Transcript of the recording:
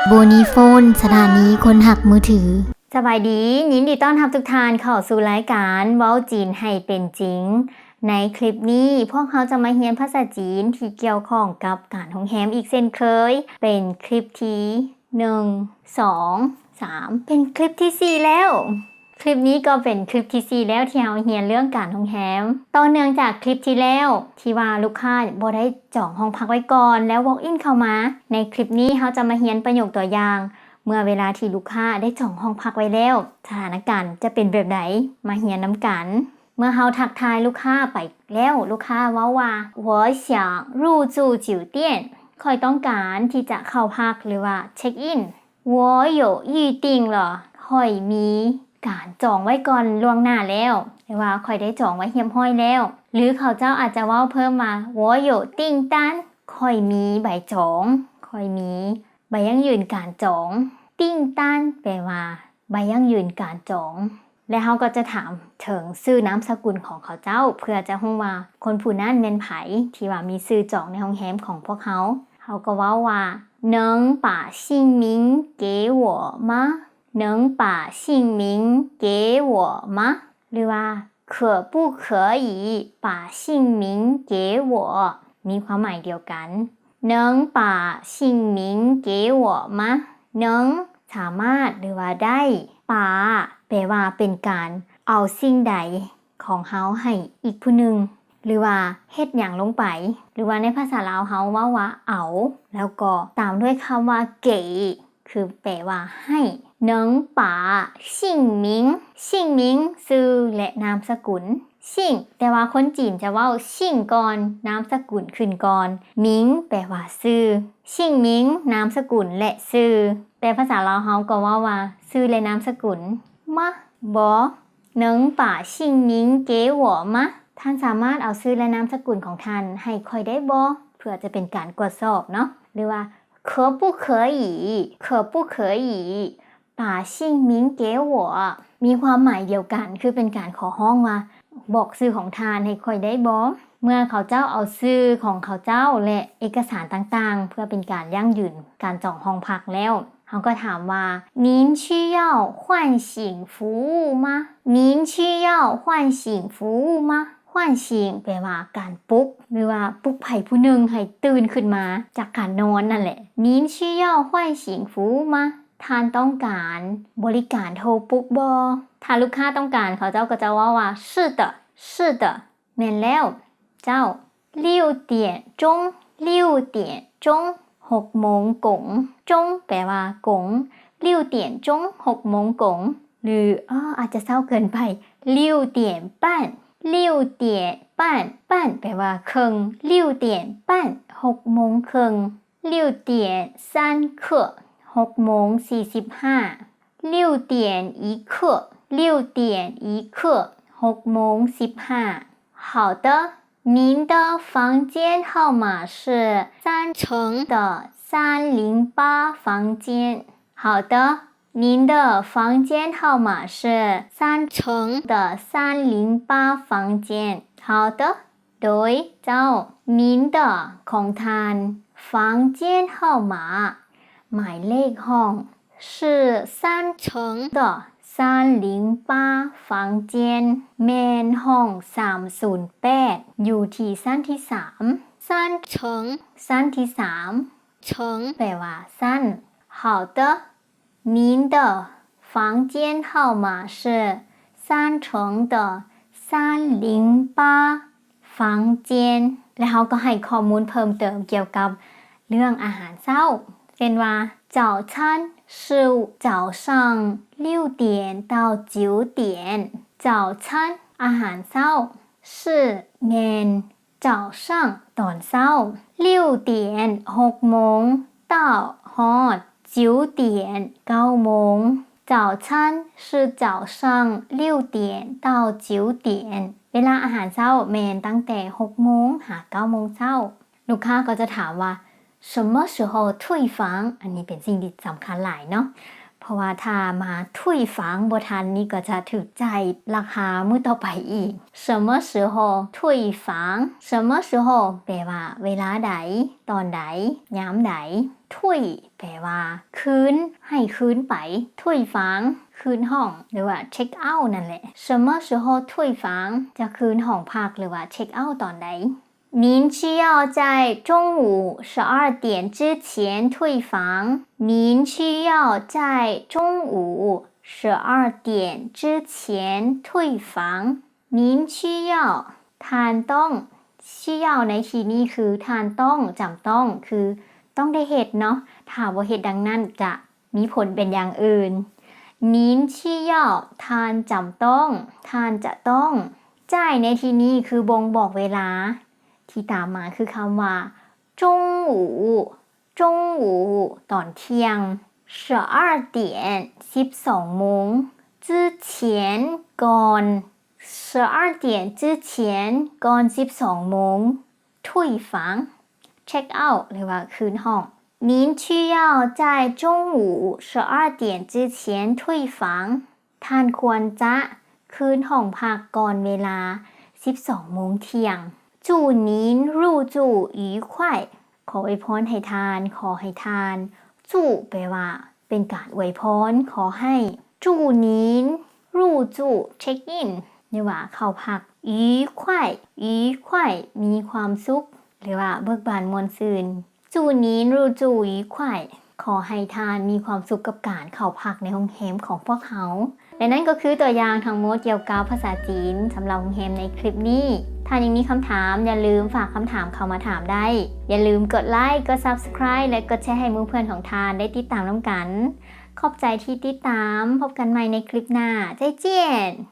ໂບນີໂຟນ ສະຖານີຄົນຮັກມືຖື. ສະບາຍດີ, ຍິນດີຕ້ອນຮັບທຸກທ່ານເຂົ້າສູ່ລາຍການເວົ້າຈີນໃຫ້ເປັນຈິງ. ໃນຄລິບນີ້ ພວກເຮົາຈະມາຮຽນພາສາຈີນທີ່ກ່ຽວຂ້ອງກັບການໂຮງແຮມອີກເຊັ່ນເຄີຍ, ເປັນຄລິບທີ ໜຶ່ງ ສອງ ສາມ ເປັນຄລິບທີສີ່ແລ້ວ. ຄລິບນີ້ກໍເປັນຄລິບທີສີ່ແລ້ວທີ່ເຮົາຮຽນເລື່ອງການໂຮງແຮມ. ຕໍ່ເນື່ອງຈາກຄລິບທີ່ແລ້ວທີ່ວ່າລູກຄ້າບໍ່ໄດ້ຈອງຫ້ອງພັກໄວ້ກ່ອນ ແລ້ວ walk in ເຂົ້າມາ, ໃນຄລິບນີ້ເຮົາຈະມາຮຽນປະໂຫຍກຕົວຢ່າງ ເມື່ອເວລາທີ່ລູກຄ້າໄດ້ຈອງຫ້ອງພັກໄວ້ແລ້ວ ສະຖານະການຈະເປັນແບບໃດ? ມາຮຽນນຳກັນ. ເມື່ອເຮົາທັກທາຍລູກຄ້າໄປແລ້ວ, ລູກຄ້າເວົ້າວ່າ 我想入住酒店 ຂ້ອຍຕ້ອງການທີ່ຈະເຂົ້າພັກ ຫຼືວ່າ check in. 我有预订了 ຂ້ອຍມີການຈອງໄວ້ກ່ອນລ່ວງໜ້າແລ້ວ ຫຼືວ່າຂ້ອຍໄດ້ຈອງໄວ້ຮຽບຮ້ອຍແລ້ວ. ຫຼືເຂົາເຈົ້າອາດຈະເວົ້າເພີ່ມວ່າ 我有订单 ຂ້ອຍມີໃບຈອງ ຂ້ອຍມີໃບຢັ້ງຢືນການຈອງ. 订单 ແປວ່າໃບຢັ້ງຢືນການຈອງ. ແລະເຮົາກໍຈະຖາມເຖິງຊື່ນາມສະກຸນຂອງເຂົາເຈົ້າ ເພື່ອຈະຮູ້ວ່າຄົນຜູ້ນັ້ນແມ່ນໃຜ ທີ່ວ່າມີຊື່ຈອງໃນໂຮງແຮມຂອງພວກເຮົາ. ເຮົາກໍເວົ້າວ່າ 能把姓名给我吗? 能把姓名给我吗? ຫຼືວ່າ 可不可以把姓名给我? ມີຄວາມໝາຍດຽວກັນ. 能把姓名给我吗? 能 ສາມາດ ຫຼືວ່າໄດ້. 把 ແປວ່າເປັນການເອົາສິ່ງໃດຂອງເຮົາໃຫ້ອີກຜູ້ໜຶ່ງ ຫຼືວ່າເຮັດຫຍັງລົງໄປ ຫຼືວ່າໃນພາສາລາວເຮົາເວົ້າວ່າເອົາ ແລ້ວກໍຕາມດ້ວຍຄຳວ່າ 给 ຄືແປວ່າໃຫ້. 能把姓名 姓名 ຊື່ ແລະ ນາມສະກຸນ. 姓 ແຕ່ວ່າຄົນຈີນຈະເວົ້າ 姓 ກ່ອນ ນາມສະກຸນຂຶ້ນກ່ອນ. 名 ແປວ່າຊື່. 姓名 ນາມສະກຸນ ແລະ ຊື່. ແປພາສາລາວເຮົາກໍເວົ້າວ່າ ຊື່ ແລະ ນາມສະກຸນ. 吗? ບໍ່. 能把姓名给我吗? ທ່ານສາມາດເອົາຊື່ ແລະ ນາມສະກຸນຂອງທ່ານໃຫ້ຂ້ອຍໄດ້ບໍ່? ເພື່ອຈະເປັນການກວດສອບເນາະ. ຫຼືວ່າ 可不可以? 可不可以 把姓名给我 ມີຄວາມໝາຍດຽວກັນ ຄືເປັນການຂໍຮ້ອງວ່າ ບອກຊື່ຂອງທ່ານໃຫ້ຂ້ອຍໄດ້ບໍ່? ເມື່ອເຂົາເຈົ້າເອົາຊື່ຂອງເຂົາເຈົ້າ ແລະ ເອກະສານຕ່າງໆ ເພື່ອເປັນການຢັ້ງຢືນການຈອງຫ້ອງພັກແລ້ວ ເຮົາກໍຖາມວ່າ 您需要唤醒服务吗? 您需要唤醒服务吗? 唤醒 ແປວ່າການປຸກ ຫຼືວ່າປຸກໃຜຜູ້ໜຶ່ງໃຫ້ຕື່ນຂຶ້ນມາຈາກການນອນນັ້ນແຫຼະ. 您需要唤醒服务吗? ທ່ານຕ້ອງການບໍລິການໂທປຸກບໍ່? ຖ້າລູກຄ້າຕ້ອງການ ເຂົາເຈົ້າກໍຈະເວົ້າວ່າ 是的, 是的 ແມ່ນແລ້ວ ເຈົ້າ. 六点钟, 六点钟 ຫົກໂມງກົງ. 钟 ແປວ່າກົງ. 六点钟 ຫົກໂມງກົງ. ຫຼື ອາ ອາດຈະເຊົ້າເກີນໄປ 六点半, 六点半, 半 ແປວ່າເຄິ່ງ. 六点半 ຫົກໂມງເຄິ່ງ. 六点三刻 ຫົກໂມງສີ່ສິບຫ້າ. 六点一刻, 六点一刻, ຫົກໂມງສິບຫ້າ. 好的, 您的房间号码是三层的三零八房间. 好的, 您的房间号码是三层的三零八房间. 好的, ໂດຍ ເຈົ້າ. 您的 ຂອງທ່ານ. 房间号码 ໝາຍເລກຫ້ອງ. 是三层的三零八房间 ແມ່ນຫ້ອງສາມສູນແປດ ຢູ່ທີ່ຊັ້ນທີສາມ. 三层 ຊັ້ນທີສາມ. 层 ແປວ່າຊັ້ນ. 好的, 您的房间号码是三层的三零八房间. ແລະເຮົາກໍໃຫ້ຂໍ້ມູນເພີ່ມເຕີມກ່ຽວກັບເລື່ອງອາຫານເຊົ້າ ເຊັ່ນວ່າ 早餐是早上六点到九点. 早餐 ອາຫານເຊົ້າ. 是 ແມ່ນ. 早上 ຕອນເຊົ້າ. 六点 ຫົກໂມງ. 到 ຮອດ. 九点 ເກົ້າໂມງ. 早餐是早上六点到九点. ເວລາອາຫານເຊົ້າແມ່ນຕັ້ງແຕ່ຫົກໂມງຫາເກົ້າໂມງເຊົ້າ. ລູກຄ້າກໍຈະຖາມວ່າ 什么时候退房? ອັນນີ້ເປັນສິ່ງທີ່ສຳຄັນຫຼາຍເນາະ. ເພ ເພາະວ່າຖ້າມາ退房ບໍ່ທັນນີ້ກໍຈະຖືກຈ່າຍລາຄາມື້ຕໍ່ໄປອີກ. 什么时候退房? 什么时候 ແປວ່າເວລາໃດ, ຕອນໃດ, ຍາມໃດ. 退 ແປວ່າຄືນ, ໃຫ້ຄືນໄປ. 退房 ຄືນຫ້ອງ ຫຼືວ່າ check out ນັ້ນແຫຼະ. 什么时候退房? ຈະຄືນຫ້ອງພັກ ຫຼືວ່າ check out ຕອນໃດ? 您需要在中午十二点之前退房。您需要在中午十二点之前退房。您需要 ທ່ານຕ້ອງ. 需要 ໃນທີ່ນີ້ຄືທ່ານຕ້ອງ, ຈຳຕ້ອງ ຄືຕ້ອງໄດ້ເຮັດເນາະ. ຖ້າບໍ່ເຮັດດັ່ງນັ້ນ ຈະມີຜົນເປັນຢ່າງອື່ນ. 您需要 ທ່ານຈຳຕ້ອງ, ທ່ານຈະຕ້ອງ. 在 ໃນທີ່ນີ້ຄືບົ່ງບອກເວລາ. ທີ່ຕາມມາຄືຄຳວ່າ 中午, 中午 ຕອນທ່ຽງ. 十二点 ສິບສອງໂມງ. 之前 ກ່ອນ. 十二点之前 ກ່ອນສິບສອງໂມງ. 退房 check out ຫຼືວ່າຄືນຫ້ອງ. 您需要在中午十二点之前退房。 ທ່ານຄວນຈະຄືນຫ້ອງພັກກ່ອນເວລາສິບສອງໂມງທ່ຽງ. 祝您入住愉快. ຂໍອວຍພອນໃຫ້ທ່ານ, ຂໍໃຫ້ທ່ານ. 祝 ແປວ່າເປັນການອວຍພອນ, ຂໍໃຫ້. 祝您入住 check in ຫຼືວ່າເຂົ້າພັກ. 愉快, 愉快 ມີຄວາມສຸກ ຫຼືວ່າເບີກບານມ່ວນຊື່ນ. 祝您入住愉快. ຂໍໃຫ້ທ່ານມີຄວາມສຸກກັບການເຂົ້າພັກໃນໂຮງແຮມຂອງພວກເຮົາ. ແລະນັ້ນກໍຄືຕົວຢ່າງທັງໝົດກ່ຽວກັບພາສາຈີນສຳລັບໂຮງແຮມໃນຄລິບນີ້. ຖ້າຍັງມີຄຳຖາມ, ຢ່າລືມຝາກຄຳຖາມເຂົ້າມາຖາມໄດ້. ຢ່າລືມກົດໄລ, ກົດ subscribe ແລະ ກົດແຊໃຫ້ໝູ່ເພື່ອນຂອງທ່ານໄດ້ຕິດຕາມນຳກັນ. ຂອບໃຈທີ່ຕິດຕາມ. ພົບກັນໃໝ່ໃນຄລິບໜ້າ. 再见!